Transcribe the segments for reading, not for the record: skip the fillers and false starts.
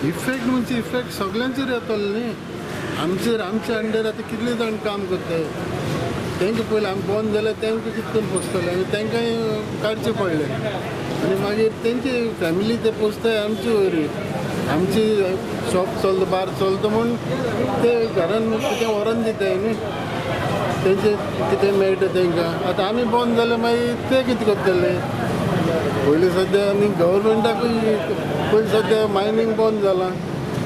Effect म्हणजे effect सगळ्यांचेर येतलो न्ही. आमचेर, आमच्या अंडर आतां कितले जाण काम करता, तांकां पयलीं आमी बंद जाल्यार तांकां कितें करून पोसतले आनी तांकांय काडचें पडलें आनी मागीर तेंची फॅमिली ते पोसताय आमचे वयरूय. आमची शॉप चलता, बार चलता म्हूण ते घरान कितें व्हरोन दिताय न्ही, तेंचे कितें मेळटा तांकां. आतां आमी बंद जाल्यार मागीर ते कितें करतले? पयलीं सद्या आनी गव्हर्मेंटाकूय पयलीं सद्या मायनींग बंद जालां,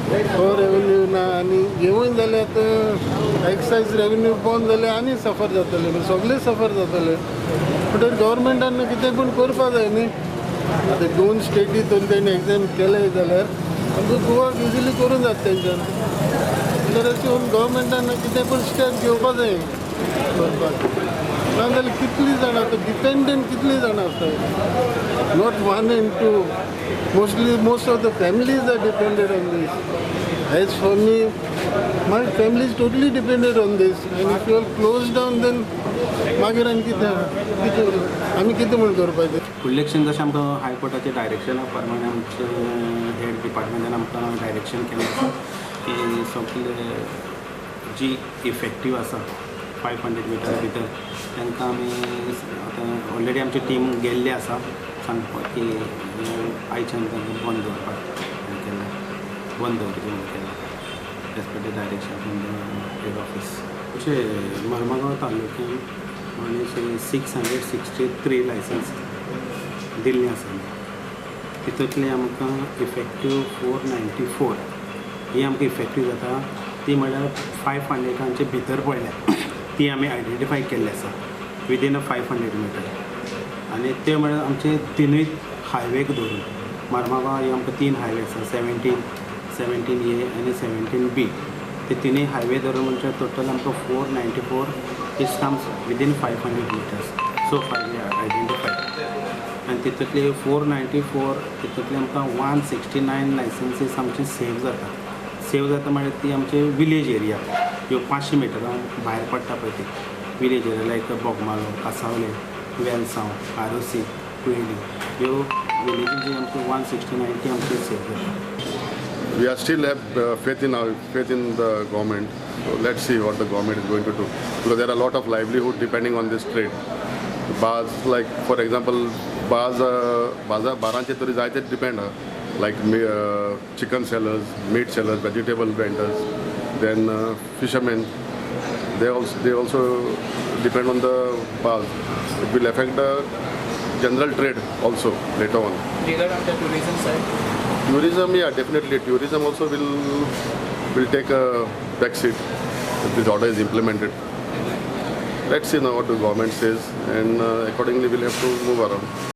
तो रेवेन्यू ना आनी हेवूय जाल्यार आतां एक्सायज रेवेन्यू बंद जाल्यार आनी सफर जातले, सगळे सफर जातले. म्हणटकीर गव्हर्मेंटान कितें पूण करपा जाय न्ही. आतां दोन स्टेटी दोन तेणी एग्जाम केले जाल्यार आमकां गोवाक इजिली करूं जाता तेंच्यान. जाल्यार अशें करून गव्हर्मेंटान कितें पूण स्टेप घेवपा जाय करपाक. ना जाल्यार कितलीं जाणां आतां डिपेंडंट कितलीं जाणां आसता? Not one and two, mostly most of the families are depended on this. As for me, my family is totally depended on this, and if you are close down, then मागीर आनी कितें कितें आमी कितें म्हूण करपाचें? फुडलें एक्शन जशें आमकां हायकोर्टाचें डायरेक्शना प्रमाणे आमचे हेड डिपार्टमेंटान आमकां डायरेक्शन केलें आसा की सगले जी इफेक्टीव आसा 500 मिटर भितर, तांकां आमी आतां ऑलरेडी आमची टीम गेल्ली आसा सांगपाक की आयच्यान तांकां बंद दवरपाक हें केलां, बंद दवरचें म्हणून केलां as per the direction from the head office. अशें मर्मागांव तालुक्यान आनी 663 लायसन्स दिल्लीं आसा. तितूंतली आमकां इफेक्टीव 494 ही आमकां इफेक्टीव जाता. ती म्हळ्यार 500ांचे भितर पडल्या ती आमी आयडेंटिफाय केल्ली आसा विदीन अ 500 मिटर. आनी ते म्हळ्यार आमचे तिनूय हायवेक धरून मारमागांव हे आमकां तीन हायवे आसा, 17, 17A आनी 17B. ते तिनूय हायवे धरून म्हणजे टोटल आमकां 494 is comes within 500 meters so far we identified. आनी तितूंतले 494, तितूंतले आमकां 169 लायसन्सीस आमचे सेव जाता. सेव जाता म्हळ्यार ती आमचे विलेज एरिया ह्यो 500 मिटरां भायर पडटा पळय ती विलेज एरिया, लायक बोगमालो, कासावले, वेलसांव, आरोसी, कुयेली, ह्यो विलेजीची आमची 169 ती आमची सेव जाता. We are still have faith in the government. So let's see what the government is going to do, because there are a lot of livelihood depending on this trade. Bars, like for example, bars, बाजार बारांचे तरी जायते depend आहा, like chicken sellers, meat sellers, vegetable vendors, then fishermen. They also depend on the bars. It will affect the general trade also later on. Regarding on the tourism side? Tourism, yeah, definitely. Tourism also will take a back seat if this order is implemented. Let's see now what the government says, and accordingly we'll have to move around.